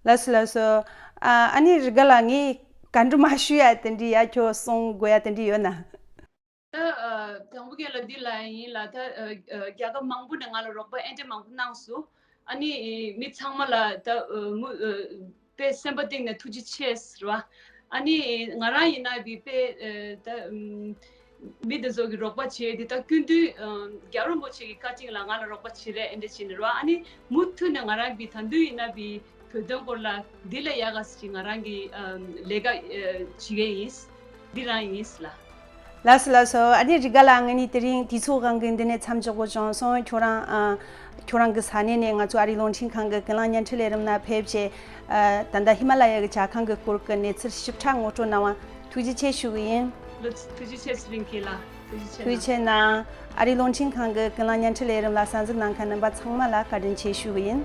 ལགས་སོ་ལགས་སོ། ཨ་ཨ་ནི་རི་ག་ལ་ངས་བཀའ་འདྲི་མ་ཞུ་ཡ་དེ་འདྲི་ཡ་ཁྱོད་གསུང་དགོས་ཡ་དེ་འདྲི་ཡོད་ན། ད་ཨ་དང་པོ་ངས་ལ་འདི་ལ་ཡིན་ལ་ད་ཨ་ཨ་རྒྱལ་ཁབ་མང་པོ་ནས་ང་ལ་རོགས་པ་ཨེ་འདྲ་མང་པོ་གནང་སོང་། ཨ་ནི་མི་ཚང་མ་ལ་ད་ཨ་མུ་ཨ་དཔེ་སེམས་པ་གཏིང་ནས་ཐུགས་རྗེ་ཆེ་ཟེར་བ། ཨ་ནི་ང་རང་ཡིན་ན་བི་པེ་ཨ་ད་ཨམ་མི་དེ་ཚོ་གི་རོགས་པ་བྱས་དེ་ད་སྐུ་མདུན་ཨ་རྒྱལ་བ་རིན་པོ་ཆེ་གི་བཀའ་དྲིན་ལ་ང་ལ་རོགས་པ་བྱེད་རེད་ཨེ་འདྲ་བྱས་ནས་རོ། ཨ་ནི་མུ་མཐུད་ནས་ང་རང་གི་ད་དུང་ཡིན་ན་བི་བོད་དོན་སྐོར་ལ་འདི་ལས་ཡག་ག་ཞིག་ང་རང་གི་ཨ་ལས་ཀ་ཨ་བྱེད་ཀྱི་ཡིན། འདི་རང་ཡིན་ལ། ལགས་སོ་ལགས་སོ། ཨ་ནི་རི་ག་ལ་ང་ནི་དེ་རིང་དུས་ཚོད་གང་གི་འདི་ནས་མཚམས་འཇོག་དགོས་བྱུང་སོང་། ཁྱོད་རང་ཨ་ཁྱོད་རང་གི་ས་གནས་ནས་ང་ཚོ་ཨ་རིའི་རླུང་འཕྲིན་ཁང་གི་ཀུན་གླེང་བརྙན་འཕྲིན་ལས་རིམ་ནང་ཕེབས་བྱས་ཨ་ད་ལྟ་ཧི་མ་ལ་ཡ་གི་ཇ་ཁང་གི་སྐོར་གྱི་གནས་ཚུལ་ཞིབ་ཕྲ་ངོ་སྤྲོད་གནང་བ་ཐུགས་རྗེ་ཆེ་ཞུ་གི་ཡིན། ལོ་ཐུགས་རྗེ་ཆེ་ཚེ་རིང་སྐྱིད་ལགས། ཐུགས་རྗེ་ཆེ་ཐུགས་རྗེ་ཆེ་གནང་། ཨ་རིའི་རླུང་འཕྲིན་ཁང་གི་ཀུན་གླེང་བརྙན་འཕྲིན་ལས་རིམ་ལ་གསན་གཟིགས་གནང་མཁན་རྣམ་པ་ཚང་མ་ལ་བཀའ་དྲིན་ཆེ་ཞུ་གི་ཡིན།